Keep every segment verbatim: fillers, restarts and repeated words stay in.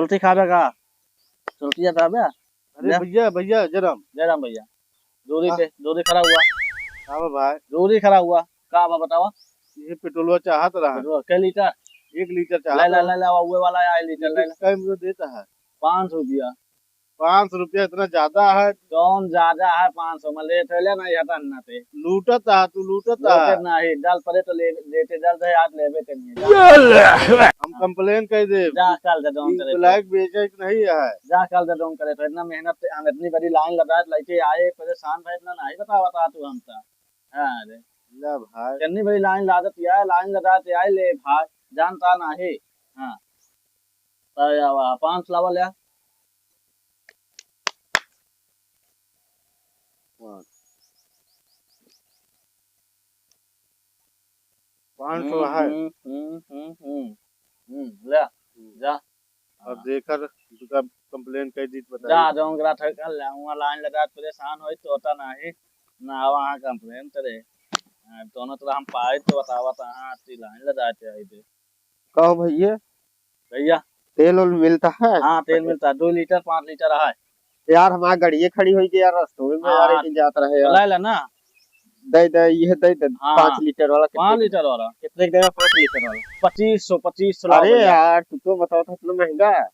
ठीक है, आबे का? चलतिया था बे? अरे ले। भैया, भैया, जय राम। जय राम भैया। दूरी हाँ। के, दूरी खड़ा हुआ। हाँ भाई। दूरी खड़ा हुआ। का बा बतावा? ये पेट्रोलवा चाहत रहा। पेट्रोल, कै लीटर? एक लीटर चाहत ले, ले, रहा। ले, ले, उहे वाला है, लीटर, ले, लेकिन ले। कै में देता है? पाँच रुपया। पाँच रुपया इतना ज्यादा है। कौन ज्यादा है? पाँच सौ में लेत है, ले ना, ये हटा ना ते। लूटत है, तू लूटत लूटत है। ना है, डाल परे तो ले, लेते, डाल दे, आज लेबे के नहीं। ये ले। हम complain कर देब। जा, कल दे, दौन करे तो। Black बेचे के नहीं है। जा, कल दे, दौन करे तो। इतना मेहनत से हम इतनी बड़ी line लगा के लेके आए, परेशान भाई, इतना नहीं बता, बता तू हमका। हाँ रे। ले भाई। कितनी बड़ी line लागत है, line लगा के आए ले भाई, जानता नहीं। हाँ। तो या वा-, पाँच लावा ले आ। पाँच। पाँच सौ हम्म, है। हम्म, हम्म, हम्म, हम्म। हम्म, ले आ, हम्म। जा। अब हाँ। देखा, तुका complain कर दी, तो बताइए। जा, जौन करा था, कर ले, वहाँ line लगा, परेशान होई, तो होता नहीं, ना आवा, हाँ, complain करे। हाँ, दोनों तरह हम पाए, तो बतावा, तो हाँ, ती line लगा के आई दे। कहो भैया। भैया। तेल उल मिलता है? हाँ, तेल मिलता है, दो लीटर, पाँच लीटर है। यार, हमार गड़िये खड़ी होई गई यार, रस्तों में हाँ, यार, एक जात रहे यार। चलाए ला ना। दे दे, ये दे दे, हाँ, पाँच लीटर वाला कितने पाँच की? लीटर वाला। कितने की देगा पाँच लीटर वाला? पच्चीस सौ, पच्चीस सौ लाओ अरे भैया। यार, तू तो बताओ तो इतना महंगा।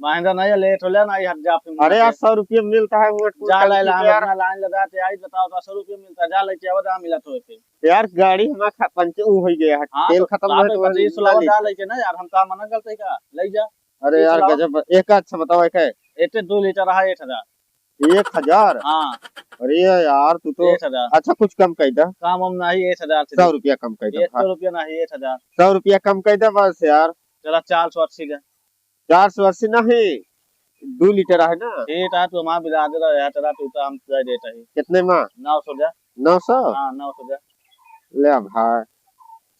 महंगा नहीं है, लेट हो ले ना, ये हट जा फिर अरे यार, से। सौ रुपये में मिलता है वो टूल जा टंकी ला, पे हम यार। अपना line लगा के आई, बताओ तो सौ रुपये मिलता है, जा लेके आवा, जा मिला तो इसे। यार, गाड़ी हमारा खा-, पंचे वो हो गया है, हाँ, तेल तो खत्म है, तो पच्चीस सौ ला लावा, ली। जा लेके ना यार, हम का मना करते का, ले जा। अरे पच्चीस यार, सौ लावा। गजब। एक अच्छा बताओ, एक है। एते दो लीटर है, एक हजार। एक हजार? हाँ। अरे यार, तू तो एक हजार। अच्छा, कुछ कम कर दे। काम हम नहीं, एक हजार से सौ दे। रुपया कम कर दे, एक सौ हाँ। रुपया नहीं, एक हजार। सौ रुपया कम कर दे बस यार। चला, चार सौ अस्सी दे। चार सौ अस्सी नहीं, दो लीटर है ना? ठीक है, तू हमारा बिरादर है, चला, तू तो हम दे देता है। कितने में? नौ सौ दे। नौ सौ? हाँ, नौ सौ दे। ले भाई,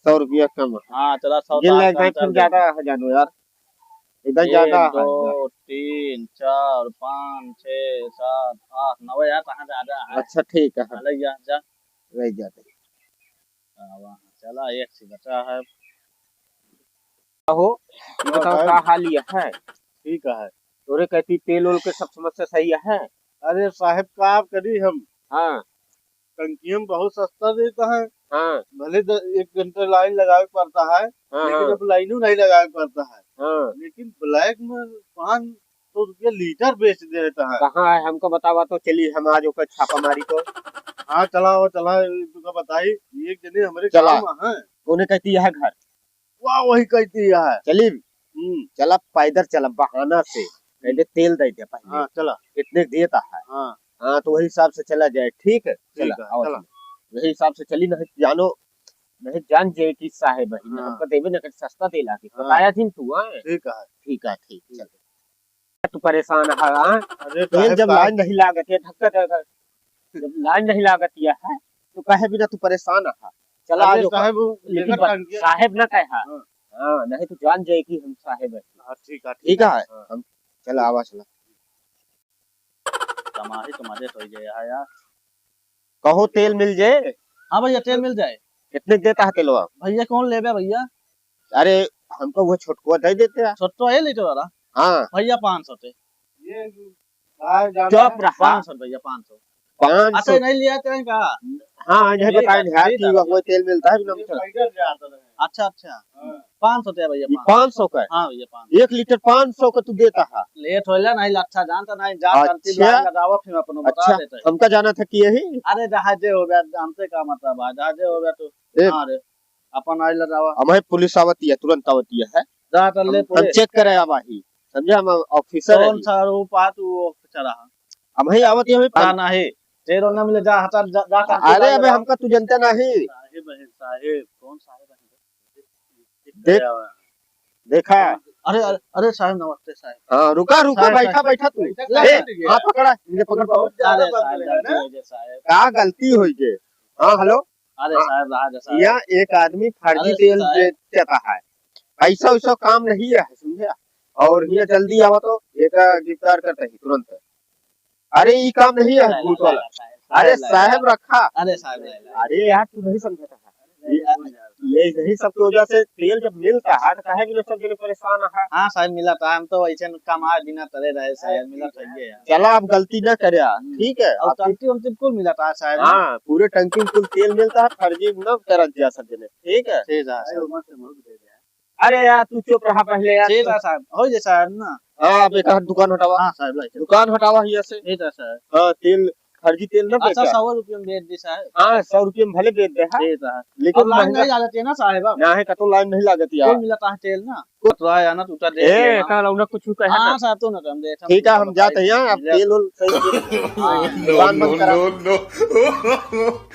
सौ रुपया कम है। हाँ, चला, सौ गिन ले, दाम एक दाम फिर कर दे। ज्यादा है जानो यार। इधर एक, ज्यादा है। दो, तीन, चार, पाँच, छः, सात, आठ, नौ यार, कहाँ ज्यादा है? अच्छा, ठीक है। हाँ, ले जा, जा। ले जाते। हाँ, वहाँ चला, एक से बचा है। हो, ये हाँ, बताओ, साहब। का हाल ये है? ठीक है। तोरे कहती तेल उल के सब समस्या सही है? अरे साहब, का आप करी हम? हाँ। टंकिया में बहुत सस्ता देता है। हाँ। भले द-, एक घंटा line लगावे पड़ता है, हाँ, लेकिन हाँ। अब लाइनों नहीं लगावे पड़ता है। हाँ। लेकिन black में पाँच सौ रुपया लीटर बेच देता है। कहाँ है? हमको बतावा तो चली, हम आज ओकर छापा मारी तो। हाँ, चला, वो चला, तुका बताई, एक जने हमरे चला। गाँव में है। उन्हें कहती है घर। वाह, वही कहती है। चली? हम्म। चला, पैदल चला, बहाना से। कहते तेल दे दे पहले। हाँ, चला। कितने देता है? हाँ। हाँ, तो वही हिसाब से चला जाए, ठीक है? ठीक चला, है, आओ चला। चला। वही हिसाब से चली, नहीं जानो, नहीं जान जे कि साहेब है, ना हाँ। हमको देवे ना कर सस्ता तेल आके। हाँ। बताया थी तू, हाँ? ठीक है। ठीक है, ठीक, ठीक। चल। तू परेशान है, हाँ? अरे, तेल साहेब जब का line नहीं लागत है, धक्का दे, जब line नहीं लागत है, तो कहे बिना तू परेशान है। चला, अरे, आज ओकर साहेब, वो लेकिन लेकर बस टंकिया साहेब ना कहे, हाँ। हाँ। हाँ, नहीं तो जान जाए कि हम साहेब है। हाँ, ठीक है, ठीक ठीक है, है। हाँ। हम, चला, आवा, चला। कमाही तो मजे तो ही गया है यार। कहो तेल मिल जाए। हाँ भैया, तेल मिल जाए। कितने के देता है तेलवा? भैया कौन लेबे भैया? अरे, हमको वो छोटकुआ दे देते यार। छोटकुआ है लीटर वाला? हाँ। भैया पाँच सौ ते। ये भाई ज्यादा चुप है। रहा। पाँच सौ भैया, पाँच सौ। पाँच सौ। अच्छा, नहीं लिया तेरे का? हाँ, यही ठीक बताए है, यार ठीक कि है वो भैया। तेल मिलता है बिना ये मतलब। पैदल जाता है। अच्छा, अच्छा। हाँ। पाँच सौ ते भैया, ये पाँच सौ। पाँच सौ का है? हाँ भैया, पाँच सौ। एक लीटर पाँच सौ का तू देता है? लेट होला नहीं, अच्छा जानता नहीं, जा अच्छा। करती line लगावा, फिर अपनो बता अच्छा, देता है। हमका जाना था कि यही? अरे जहाजे हो गया, जानते का मतलब है, जहाजे हो गया तो। ए, हाँ रे, अपन आइल लगावा। हमारे पुलिस आवती है, तुरंत आवती है। जा कर ले हम, हम पूरे। Check करे आवा ही, समझे, हम officer है कौन ही। सा रूप आ तू वो चला है? हम ही आवती है, हम पता नहीं, तेरो ना मिले, जा हटा, जा, जा करती अरे line अबे लगावा। हमका तू जनता नहीं। साहेब है, साहेब, कौन साहेब है? देख, देखा? अरे, अरे, अरे साहेब, नमस्ते साहेब। हाँ, रुका, रुका, साहेब, बैठा, साहेब। बैठा तू। बैठा, ए, साहेब। हाँ, पकड़ा, ये पकड़, पकड़। अरे साहेब, गलती हो गई साहेब। हाँ, hello? अरे हाँ। साहेब, राज साहेब। यहाँ एक आदमी फर्जी अरे तेल साहेब। बेचता है। ऐसा वैसा काम नहीं है, समझे? और ये जल्दी आवा तो, एक गिरफ्तार करते ही तुरंत। अरे, ई काम नहीं है, भूत वाला। साहेब, साहेब, अरे, साहेब, साहेब रखा। अरे, साहेब, साहेब। अरे यार, तू नहीं समझता है। ये, ये, यही सब की वजह से तेल जब मिलता है तो काहे बिना सब जने परेशान है? हाँ साहब, मिलत है, हम तो वैसे कमाए बिना तरे रहे साहब, मिलत है ये है। चला, अब गलती ना करे, हम्म। ठीक है? और अब टंकी उनकी कुल मिलत है साहब। हाँ, पूरे टंकी में कुल तेल मिलता है, फर्जी ना करत जा सब जने, ठीक है? ठीक है साहब। अरे यार, तू चुप रहा पहले यार। ठीक है साहब, हो जाए साहब ना। हाँ, अब एक आध दुकान हटावा। हाँ साहब, लाइए। दुकान हटावा हिया से। ठीक है साहब। हाँ, तेल, फर्जी तेल ना अच्छा, बेचा। सौ रुपये में बेच दी साहब। हाँ, सौ रुपये में भले बेच दे, हाँ। ठीक है। लेकिन अब लाइन महंगा नहीं लागत है ना साहब अब। ना है, कतो लाइन नहीं लागत यार। कुल मिलता है तेल ना। तो आया ना, तू तो देख ए, लेना। का लौंडा कुछ कहे हाँ ना। साहब, तो ना हम देख, ठीक है, हम जाते हैं, आप ले। तेल उल सही से हाँ। दुकान बंद करा। No, no, no।